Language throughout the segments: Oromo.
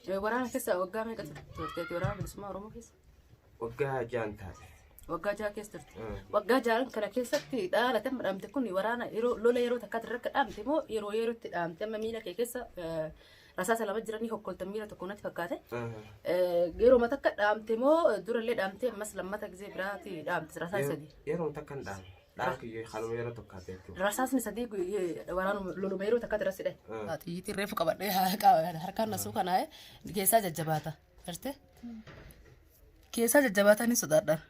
Waraana keessa waggaa meeqa turteeti waraana bilisummaa Oromoo keessa? Waggaa 6 taate. Waggaa 6 keessa turte. Waggaa 6 kana keessatti dhaalate amma dhaamte kun waraana yeroo lola yeroo takkaatti irra akka dhaamte moo yeroo yerootti dhaamte amma miila kee keessa rasaasa lama jiranii hokkoltan miila tokko natti fakkaate. Yeroo takka dhaamte moo durallee dhaamte ammas lammata gisee biraatti dhaamte rasaasa sadii. Yeroo takka hin dhaamne. Dhaan kiyyoo kanuma yeroo tokkaate jechuudha. Rasaasni sadii waraanuma loluma yeroo takkaatti irra sidhe. Xiyyiitiin reefu qabadhee harkaan nasuu kanaa keessaa jajjabaata. Gartee? Keessaa jajjabaataa ni sodaadhaan.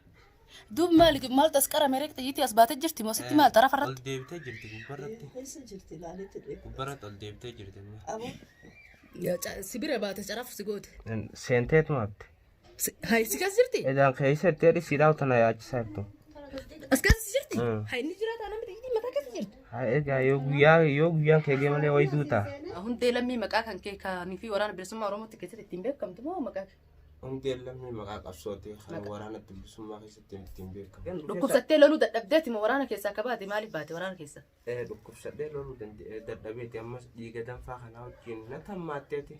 Duub maali maaltu as qarame ree xiyyiitii as baatee jirti moo sitti maal xarafa Ol irratti? deebitee jirti gubbarratti. Keessa jirti ilaalitti dheeku. Gubbarratti ol deebitee jirti amma. Aboo Si bira baate carafu si goote. Seenteetu hafte. Hai si keessa jirti? Edaan keessa itti jedhi siidhaa tana yaachisaa jirtu. As keessa jirti? Hai inni jiraata namni xiyyiitii mataa keessa jirti. Haa egaa yoo guyyaa yoo guyyaan kee ga'e malee wayii duuta. Hundee lammii maqaa kan kee kaanii fi waraana bilisummaa Oromootti keessatti ittiin beekamtu moo maqaa kee? Hundeen lammii maqaa qabsooti kan waraana bilisummaa keessatti ittiin beekamu. Dhukkubsattee loluu dadhabdeeti moo waraana keessaa akka baate maaliif baate waraana keessa? Dhukkubsadhee loluu dadhabeeti ammas dhiiga danfaa kanaa wajjin na tammaatteeti.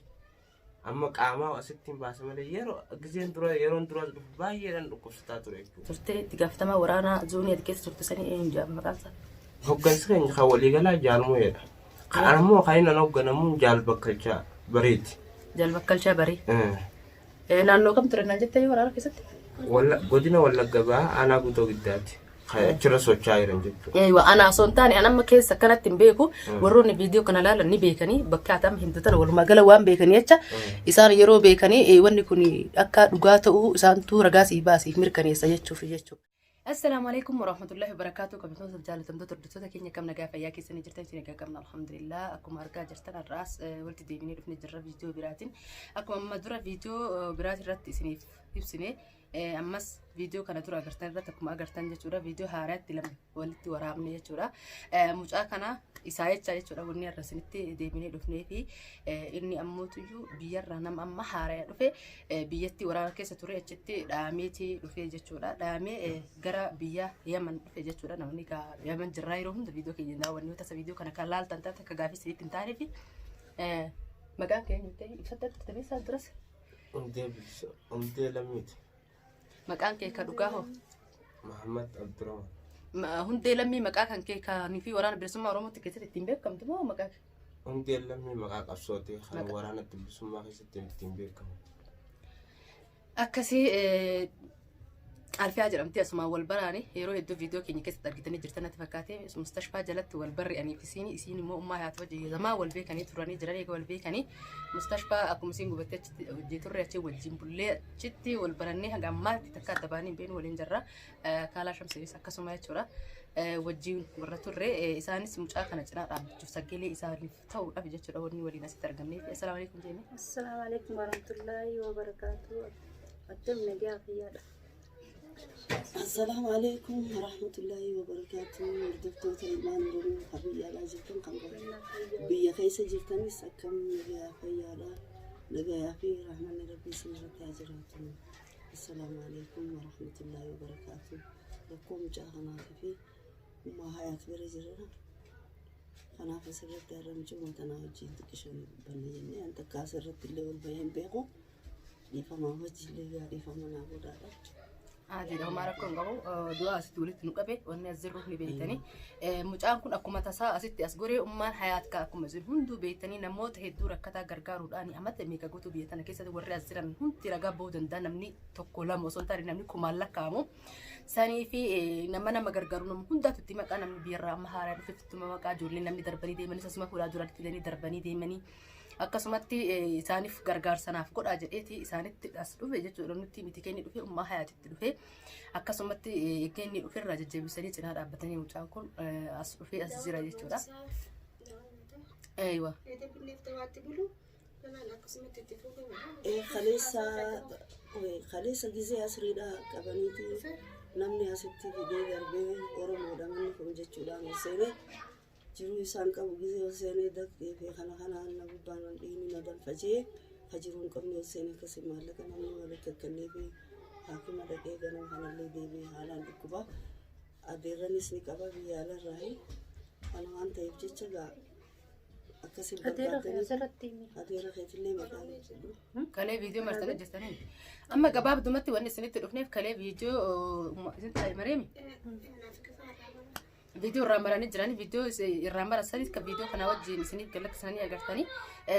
Amma qaamaa asitti hin baase malee yeroo gizeen dura yeroon dura dhufu baay'eedhaan dhukkubsataa ture jechuudha. Turtee itti gaafatamaa waraanaa zoonii ati keessa turte sanii eenyu jedhama maqaan isaa? Hoggansi keenya kan waliigalaa jaalmu'eedha. Kan ammoo kan inni hoogganamuun jaal bakkalchaa bariiti. Jaal Bakkalchaa Barii. Naannoo kam ture naan jettee waraana keessatti? Godina Wallagga Bahaa aanaa guutoo giddaati. Kan achirra socho'aa jiran jechuudha. Eeywa ana osoo hin taane an amma keessa akkanatti hin beeku warroonni viidiyoo kana ilaalan ni beekanii bakka ati amma himtu tana walumaa gala waan beekanii jecha isaan yeroo beekanii wanni kun akka dhugaa ta'uu isaantu ragaa siif baasiif mirkaneessa jechuuf jechuudha. Assalaamu alaikum warahmatullahi wabarakatuh. Kabajamtoota jaallatamtoota hordoftoota keenya kam nagaa fayyaa keessanii jirtan isin egaa qabna alhamdulillah. Akkuma argaa jirtan har'aas walitti deebinee dhufnee jirra viidiyoo biraatiin. Akkuma amma dura viidiyoo biraati irratti isiniif ibsine ammas viidiyoo kana dura agartan irratti akkuma agartan jechuudha viidiyoo haaraatti lama walitti waraabne jechuudha. Mucaa kana isaa jecha jechuudha wanni har'a isinitti deebinee dhufnee fi inni ammootuyyuu biyyarraa nama amma haaraya dhufe biyyatti waraana keessa ture achitti dhaameeti dhufe jechuudha. Dhaamee gara biyya Yaman dhufe jechuudha. Namni Yaman jirraa yeroo hunda viidiyoo keenya daawwannu tasa viidiyoo kana kan laaltan taate akka gaafii isinitti hin taane fi maqaan keenya ibsatta turte beessaa duras. Hundee bilisa hundee lammiiti. Maqaan kee ka dhugaa hoo? Mahammad Abdurrahman. Hundee lammii maqaa kan kee kaanii fi waraana bilisummaa Oromootti keessatti ittiin beekamtu moo maqaa kee? Hundeen lammii maqaa qabsooti kan waraana bilisummaa keessatti ittiin beekamu. Akkasii Alfiyaa jedhamti asumaan wal baraani yeroo hedduu viidiyoo keenya keessatti argitanii jirtan natti fakkaate mustashfaa jalatti wal barri anii fi isiin isiin immoo ummaa hayaat wajji zamaa wal beekanii turanii jiran eega wal beekanii mustashfaa akkuma isiin gubattee achitti hojii turre achi wajjin bullee achitti wal barannee hanga ammaatti takka adda baanii hin beeknu waliin jirra kaalaa shamsiinis akkasuma jechuudha wajjin warra turre isaanis mucaa kana cinaa dhaabbachuuf sagalee isaaniif ta'uudhaaf jechuudha wanni waliin asitti argamneef. Assalaamu alaikum jenne. Assalaamu alaikum warahmatullahi wabarakatuh. Attam nagaa fayyaadha. Assalaamu alaikum warahmatullahi wabarakatuh. Hordoftoota ilmaan Oromoo kan biyya alaa jirtan kan biyya keessa jirtanis akkam nagaa fayyaadha. Nagayaa fi rahmanni rabbii isin irratti haa jiraatu. Assalaamu alaikum warahmatullahi wabarakatuh. Rakkoo mucaa kanaatii fi ummaa hayaat bira jira. Kanaaf asirratti har'a mucuma tanaa wajjin xiqqisho dubbanna jennee an takka asirratti illee ol bahee hin beeku. Dhiifamaa wajjin illee gaa dhiifama naa godhaadha. Adiidha homaa rakkoo hin qabu. Du'aa asitti walitti nu qabe wanni as jirru ni beektanii. Mucaan kun akkuma tasaa asitti as goree ummaan hayaat ka akkuma isin hunduu beektanii namoota hedduu rakkataa gargaaruudhaan amata meeqa guutuu biyya tana keessatti warri as jiran hundi ragaa bahuu danda'a namni tokko lama osoo hin taane namni kumaan lakkaa'amu. Sanii fi nama nama gargaaru nama hundaatu itti maqaa namni biyyarraa amma haaraa dhufe ittuma maqaa ijoolleen namni darbanii deemanis asuma fuulaa duraatti fidanii darbanii deemanii akkasumatti isaaniif gargaarsa naaf godhaa jedheeti isaanitti as dhufe jechuudha nutti miti kenni dhufe ummaa hayaatitti dhufe akkasumatti kenni dhufe irraa jajjabeessanii cinaa dhaabbatanii mucaan kun as dhufee as jira jechuudha. Eeywa. Kaleessa kaleessa gizee asriidha qabaniiti namni asitti fidee darbee Oromoodha manni kun jechuudhaan ol seenee jiruu isaan qabu gizee ol seenee daqxee fi kana kanaan na gubbaan ol dhiini na danfajee ka jiruu hin qabne ol seenee akkasii maallaqa namni walitti kakkannee fi haakima dhaqee ganama kanallee deebi'ee haalaan dhukkuba adeerranis ni qaba biyya alarraayi kana waan ta'eef jecha gaa Akkasii Adeera barbaadanii asirratti himi. adeera keetillee maqaa jedhu. Kalee viidiyoo martanii jirtanii. Amma gabaabdumatti wanni isinitti dhufneef kalee viidiyoo isin taa'e mareemi. Viidiyoo irraa maranii jiranii viidiyoo irraa maran sanis kan viidiyoo kana wajjin isiniif galaksanii agartanii.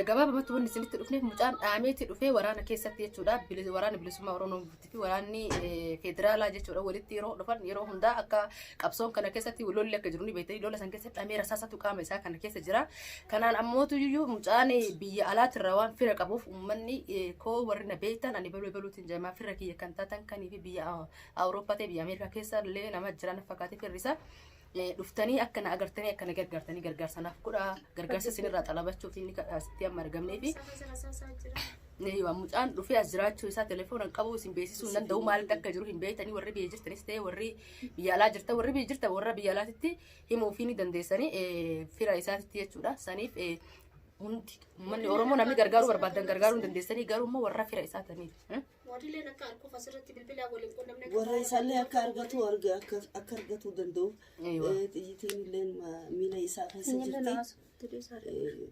Gabaabumatti wanni isinitti dhufneef mucaan dhaameeti dhufee waraana keessatti jechuudha. Waraana bilisummaa Oromoo fi waraanni federaalaa jechuudha walitti yeroo dhufan yeroo hundaa akka qabsoon kana keessatti lolli akka jiru ni beektanii lola san keessatti dhaamee rasaasatu qaama isaa kana keessa jira. Kanaan ammootu iyyuu mucaan biyya alaatirraa waan fira qabuuf uummanni koo warri na beektan ani baluu baluutiin jedhama fira kiyya kan taatan kanii fi biyya Awurooppaa ta'e biyya Ameerikaa keessa illee nama jiran fakkaatee firri isaa. Dhuftanii akka na agartanii akka na gargaartanii gargaarsa naaf godhaa gargaarsa isinirraa xalabachuuf inni asitti amma argamnee fi waan mucaan dhufee as jiraachuu isaa telefoona qabu isin beeksisuu hin danda'u maalitti akka jiru hin beektanii warri biyya jirtanis ta'e warri biyya alaa jirtan warri biyya jirtan warra biyya alaatitti himuufii ni dandeessanii fira isaatitti jechuudha. Saniif hundi uummanni Oromoo namni gargaaruu barbaadan gargaaruu hin dandeessanii garuu immoo warra fira isaa ta'aniif. Warrilleen akka arguuf asirratti bilbilaa waliin qunnamne. Warra isaallee akka argatu akka argatuu danda'u. Xiyyitiin illee miila isaa keessa jirti.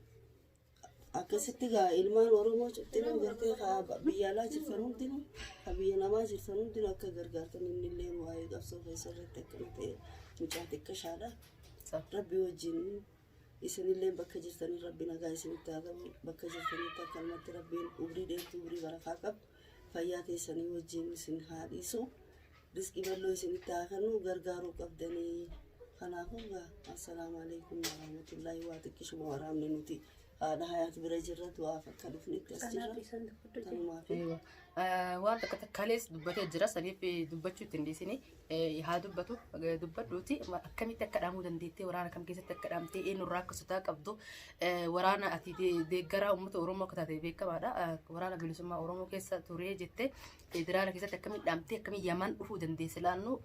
Akkasitti gaa ilmaan Oromoo cuftinuu gartee haa biyya alaa jirtan hundinuu haa biyya namaa jirtan hundinuu akka gargaartan inni illee waa'ee qabsoo keessa irratti akkana ta'e mucaa xiqqashaadha. Rabbi wajjin isinillee bakka jirtanii rabbi nagaa isinitti haa qabu bakka jirtanitti akkanumatti rabbiin umrii dheertuu umrii barakaa qabu fayyaa teessanii wajjin isin haa dhiisu rizqii bal'oo isinitti haa kennu gargaaruu qabdanii kanaafuu gaa assalaamu alaikum warahmatullaahi waa xiqqishuma waraabne nuti haadha hayaat bira jirra du'aaf akka dhufnetti as jirra kanumaaf. Waan takka takkalees dubbatee jira saniif dubbachuu ittiin dhiisini haa dubbatu dubbadhuuti akkamitti akka dhaamuu dandeettee waraana kam keessatti akka dhaamtee eenyurraa akka sodaa qabdu waraana ati deeggaraa uummata Oromoo akka taate beekamaadha. Waraana bilisummaa Oromoo keessa turee jettee federaala keessatti akkamitti dhaamtee akkamitti Yaman dhufuu dandeesse laannu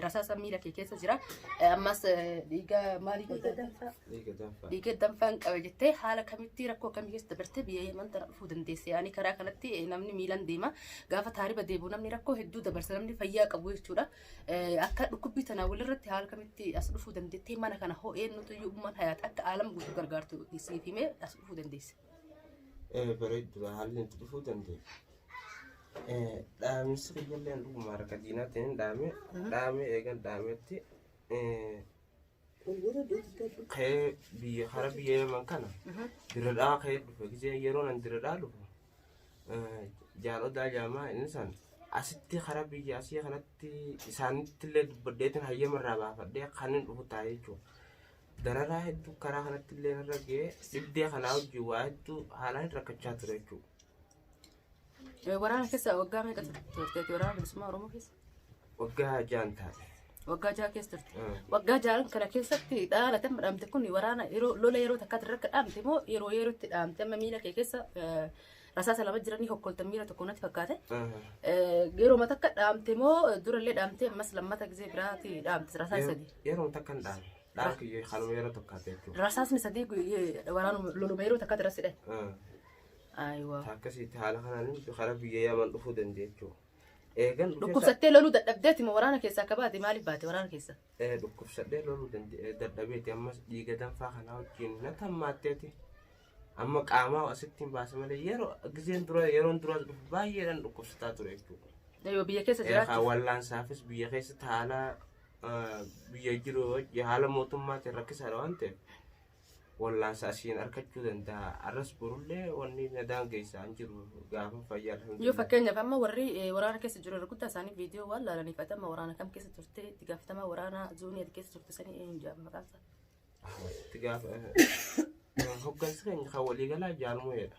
rasaasa miila kee keessa jira. Ammas dhiiga maalii qabda? Dhiiga danfaa. Dhiiga danfaan qaba jettee haala kamitti rakkoo akkamii keessa dabartee biyya Yaman tana dhufuu dandeesse. Yaani karaa kanatti namni miilan deema. Gaafa taariba deebi'u namni rakkoo hedduu dabarsa namni fayyaa qabu jechuudha. Akka dhukkubbii tanaa walirratti haala kamitti as dhufuu dandeettee mana kana hoo eenyutu iyyuu ummaan hayaat akka aalam guutuu gargaartu siif himee as dhufuu dandeesse. Bareeddudha haalli itti dhufuu danda'e. Dhaaminsi kiyyallee dhuguma harka diinaatiin hin dhaame dhaame eegan dhaametti ka'ee biyya kara biyya Yaman kana diradhaa ka'ee dhufe gisee yeroo nan diradhaa dhufu jaalodaa jaamaa inni san asitti kara biyya asii kanatti isaanitti illee dubbadheetiin hayyama irraa baafadhee kan hin dhufu taa'ee jechuudha. Dararaa hedduu karaa kanatti illee narra ga'ee dhibdee kanaa wajjin waa hedduu haalaan rakkachaa ture jechuudha. Waraana keessa waggaa meeqa turte? Waraana bilisummaa Oromoo keessa? Waggaa 6 taate. Waggaa 6 keessa turte. Waggaa 6 kana keessatti dhaala amma dhaamte kun waraana yeroo lola yeroo takkaatti irra dhaamte moo yeroo yerootti dhaamte amma miila kee keessa rasaasa lama jiranii hokkoltan miila tokko natti fakkaate. Yeroo takka dhaamte moo durallee dhaamte ammas lammata gisee biraatti dhaamte rasaasa sadii. Yeroo takka hin dhaame. Dhaam kiyyoo kanuma yeroo tokkaate jechuudha. Rasaasni sadii waraana loluma yeroo takkaatti irra sidhe. Ayiwaa. Akkasitti haala kanaan karaa biyya Yaman dhufuu danda'e jechuudha. Eegan dhufee Dhukkubsattee loluu dadhabdeeti moo waraana keessaa akka baate maaliif baate waraana keessa? Dhukkubsadhee loluu dadhabeeti ammas dhiiga danfaa kanaa wajjin na tammaatteeti. Amma qaamaa asitti hin baase malee yeroo giseen dura yeroon dura dhufu baay'eedhaan dhukkubsataa ture jechuudha. Yoo biyya keessa jiraachuuf. Wallaansaafis biyya keessatti haala biyya jiru haala mootummaatiin rakkisaadha waan ta'eef wallaansa asiin argachuu danda'a. Arras borullee wanni na daangeessaa hin jiru gaafa fayyaa Yoo fakkeenyaaf amma warri waraana keessa jiru irra guddaa isaanii viidiyoo waan laalaniif ati amma waraana kam keessa turte itti gaafatamaa waraana zoonii ati keessa turte sanii eenyu jedhama maqaan isaa? Itti gaafa hoggansi keenya kan waliigalaa jaalmoyeedha.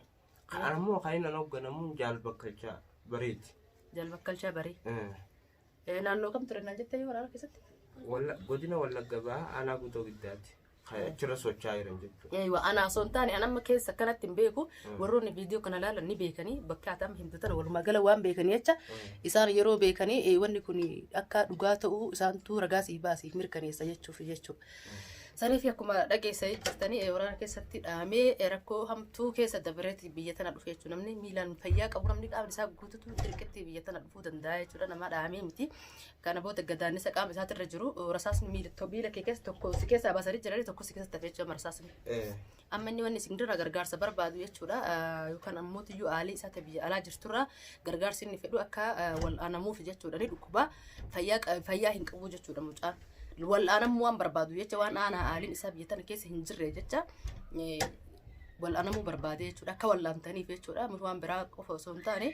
Kan ammoo kan inni hogganamuun jaal bakkalchaa bareeti. Jaal Bakkalchaa Baree. Naannoo kam ture naan jettee waraana keessatti? Godina Wallagga Bahaa aanaa Guutoo Giddaati. Kan achirra socho'aa jiran jechuudha. Eeyyuu ana osoo hin taane an amma keessa akkanatti hin beeku warroonni viidiyoo kana ilaalan ni beekanii bakka ati amma himtu tana walumaa gala waan beekanii jecha isaan yeroo beekanii wanni kun akka dhugaa ta'uu isaantu ragaa siif baasiif mirkaneessa jechuuf jechuudha. Saniif akkuma dhageessanii jirtanii waraana keessatti dhahamee rakkoo hamtuu keessa dabareeti biyya tana dhufe jechuudha. Namni miilaan fayyaa qabu namni qaamni isaa guututu dirqitti biyya tana dhufuu danda'a jechuudha. Nama dhahamee miti. Kana booda gadaannisa qaama isaatirra jiru rasaasni miila kee keessa tokko si keessaa baasanii jiranii tokko si keessatti hafe jechuudha rasaasni. Amma inni wanni isin irraa gargaarsa barbaadu jechuudha. Yookaan ammoo tiyyuu aalii isaa ta biyya alaa jirturraa gargaarsi inni fedhu akka wal'aanamuuf jechuudha. Ni dhukkuba fayyaa hin qabu jechuudha mucaan. Wal'aanamuu waan barbaadu jecha waan aanaa aaliin isaa biyya tana keessa hin jirre jecha wal'aanamuu barbaade jechuudha. Akka wal'aantaniif jechuudha. Waan biraa qofa osoo hin taane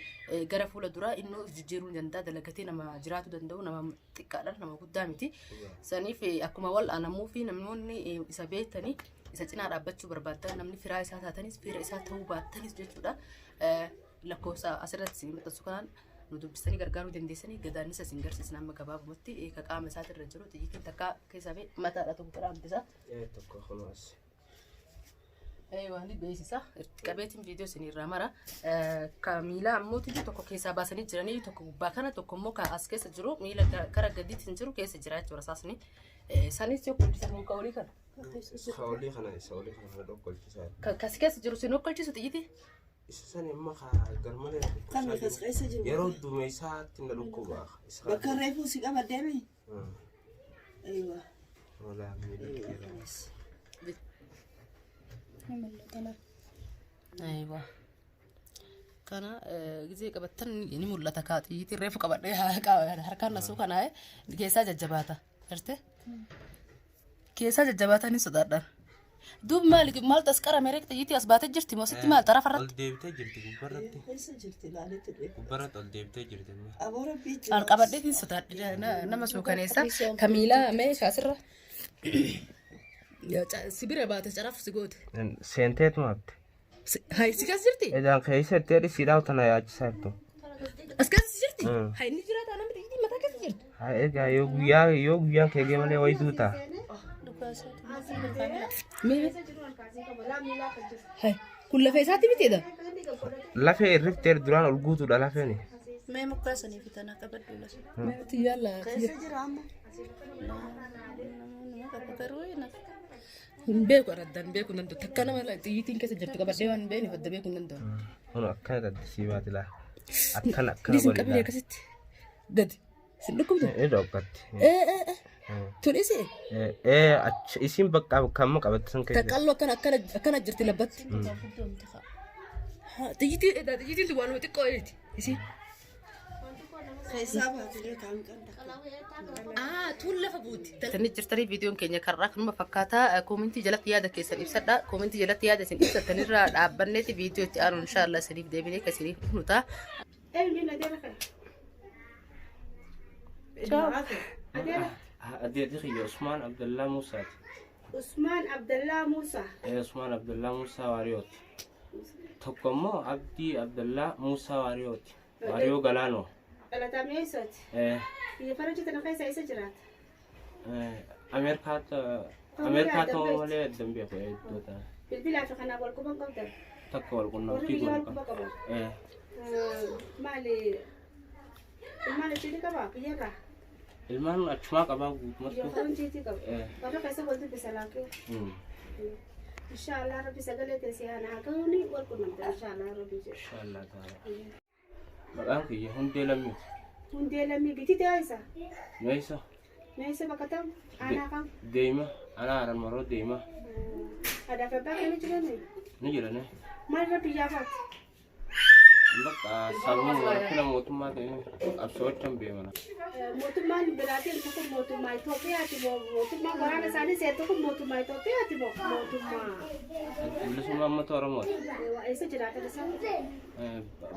gara fuula duraa inni of jijjiiruu ni danda'a. Dalagatee nama jiraatu danda'u nama xiqqaadha nama guddaa miti. Saniif akkuma wal'aanamuu fi namoonni isa beektanii isa cinaa dhaabbachuu barbaaddan namni firaa isaa taatanis fira isaa ta'uu baattanis jechuudha. Lakkoofsa asirratti isin maxxansu kanaan nu dubbistanii gargaaruu dandeessanii gadaannisa isin garsiisna amma gabaabumatti ka qaama isaatirra jiru xiyyitiin takka keessaa fi mataadha tokko karaa hambisa. Tokko kunuas. Waan beeksisa qabeetiin viidiyoo isin irraa mara. Ka miilaa ammoo tokko keessaa baasanii jiranii tokko gubbaa kana tokko immoo ka as keessa jiru miila gara gadiitiin jiru keessa jira jechuudha rasaasni. Sanis yoo kolchisan ka olii kana. Isa olii kana isa olii kana dhokkolchisaa. Kas keessa jiru sin okkolchisu xiyyiti. Isa san immoo garmalee na Kami dhukkubsaa kas jiru. keessa jiru. Yeroo duumessaatti na dhukkuba. Isa Bakka reefuu si qabaddeemi. Aywa. Walaa miila kiyya. Aywa. Kana gisee qabattan ni mul'ata kaa xiyyitiin reefu qabadhee harkaan nasuu kana keessaa jajjabaata. Gartee? Keessaa jajjabaata ni sodaadhaan. Duuba maali maaltu as qarame ree xiyyitii as baatee jirti moo sitti maal xarafa Ol irratti? deebitee jirti gubbarratti. Keessa jirti laaletti dhufe. Gubbarratti ol deebitee jirti. Aboo rabbii jira. Al qabadhee hin sodaadhe nama suukaneessa. Ka miilaa meeshaa asirra. Sibira baate caraaf si goote. Seenteetu maabte. Hai si keessa jirti? Edaan keessa itti adii siidhaa tana yaachisaa jirtu. As keessa jirti? Hai inni jiraata namni xiyyitii mataa keessa jirtu. Haa egaa yoo guyyaa yoo guyyaan kee gee malee wayii duuta. Mee hai kun lafee isaatti mitiidha. Lafee irriftee duraan ol guutuudha lafeen. Mee mukaa sanii fitanaa qabadhu lafa. Mee yalla. Keessa jira amma. Namoonni qabu garuu naaf. Hin beeku araddan beeku nan takka nama xiyyitiin keessa jirtu qabadhee waan hin beekne fadda beeku nan danda'u. Kun akkana daddisii baati laa. Akkana akkana Dhiisin qabee godhi. akkasitti gadi. Sin dhukkubdu? Ni dhokkatti. Tun isi Ee achi isiin bakka kamma qabatte san keessa. taqqalloo akkana akkana akkana jirti labbatti. Xiyyitiin waan xiqqoo eeti. Isi. Keessaa baatilee kaan qanda. Tuun lafa buuti. Tani jirtanii viidiyoon keenya karraa kanuma fakkaataa koomentii jalatti yaada keessan ibsadha. Koomentii jalatti yaada isin ibsattanirraa dhaabbanneeti viidiyoo itti aanu inshaallah isiniif deebinee kan isiniif dhufnu ta'a. Eenyu adeera kana? Adeera. Adeerri kiyya Usmaan Abdallaa Muusaati. Usmaan Abdallaa Muusaa. Ee Usmaan Abdallaa Muusaa Waariyooti. Tokko immoo Abdii Abdallaa Muusaa Waariyooti. Waariyoo Galaanoo. Dhalataa Meesooti. Ee Biyya farajii tana keessa eessa jiraata? Ameerikaatti Ameerikaa ta'uu malee addan beeku iddoo tana. Bilbilaa fi kanaa wal quban qabdan. Takka wal Warri qunnamtii biyya wal godhu quba qaba. qaban. Ee Maali? Ilmaan achiitii qabaa biyyarraa? Ilmaan achumaa qabaa Biyya guutumatti. faranjiitii qaba. Ee. Warra keessa wal dubbisa laakee. Inshaallah rabbi sagalee teessee ana haa ga'uuni wal qunnamta inshaallah rabbi jedhu. Inshaallah ta'ala. Maqaan kiyya Hundee Lammiiti. Hundee Lammii biti ta'e isa. Meessa Meessa bakka ta'u aanaa kam? deema anaa haran maroo deema Aadaa fi abbaa keenya jirani. ni jedhane. Maal irra biyyaa baate? Bakka sababa rakkina mootummaa ta'een qabsoochan beemana. Mootummaan biraatiin tokko mootummaa Itoophiyaati moo mootummaa waraana isaanii seetu kun mootummaa Itoophiyaati moo mootummaa Bilisummaa uummata Oromooti. Eessa jiraatan isaan?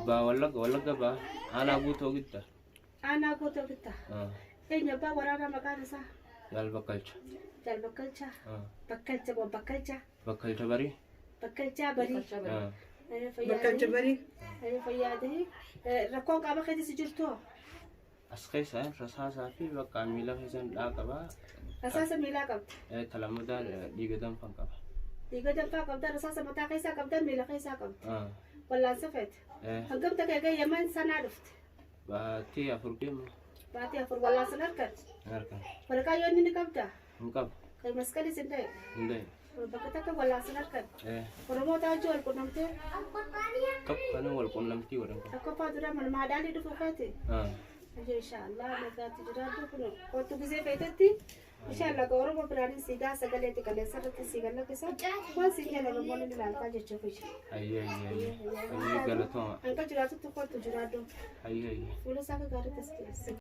Baa Wallagga Wallagga baa aanaa guutoo gidda. Aanaa guutoo gidda. Eenyu abbaa waraanaa maqaan isaa? Jaal Bakkalcha. Jaal Bakkalcha. Bakkalcha moo Bakkalcha? Bakkalcha Barii. Bakkalchaa Barii. Bakkalcha Barii. Fayyaadee rakkoon qaama keessa jirtu As keessa rasaasaa fi bakka miila keessan dhaa qabaa. Rasaasa miilaa qabda. Talamudaa dhiiga danfan qaba. Dhiiga danfaa qabda, rasaasa mataa keessaa qabda, miila keessaa qabda. Wallaansa feete. Hangam takka egaa Yaman sanaa dhufte? Baatii 4 deemu. Baatii 4 wallaansa harkatti. Harkan. Waraqaa yoo inni ni qabda? Hin qabu. Masqalli sin ta'e. Hin ta'e. Bakka takka wallaansan harkan. Eh. Oromoota wajjin wal qunnamtee Tokko kana wal qunnamtii godhan. Tokkoffaa dura malmaadhaan dhufuu feete. Ah. Inshaallah nagaatti jiraadhu kun kottu gisee feetetti inshaallah ga Oromoo biraanin siigaa sagalee xiqqaleessa irratti sii gallakkisa waan siin jala Oromoon ni ilaaltaa jechuuf ija. Ayyee ayyee ayyee. Ayyee galatooma. Hanga jiraatutti kottu jiraadhu. Ayyee ayyee. Fuula isaa akka gaariitti as keessa.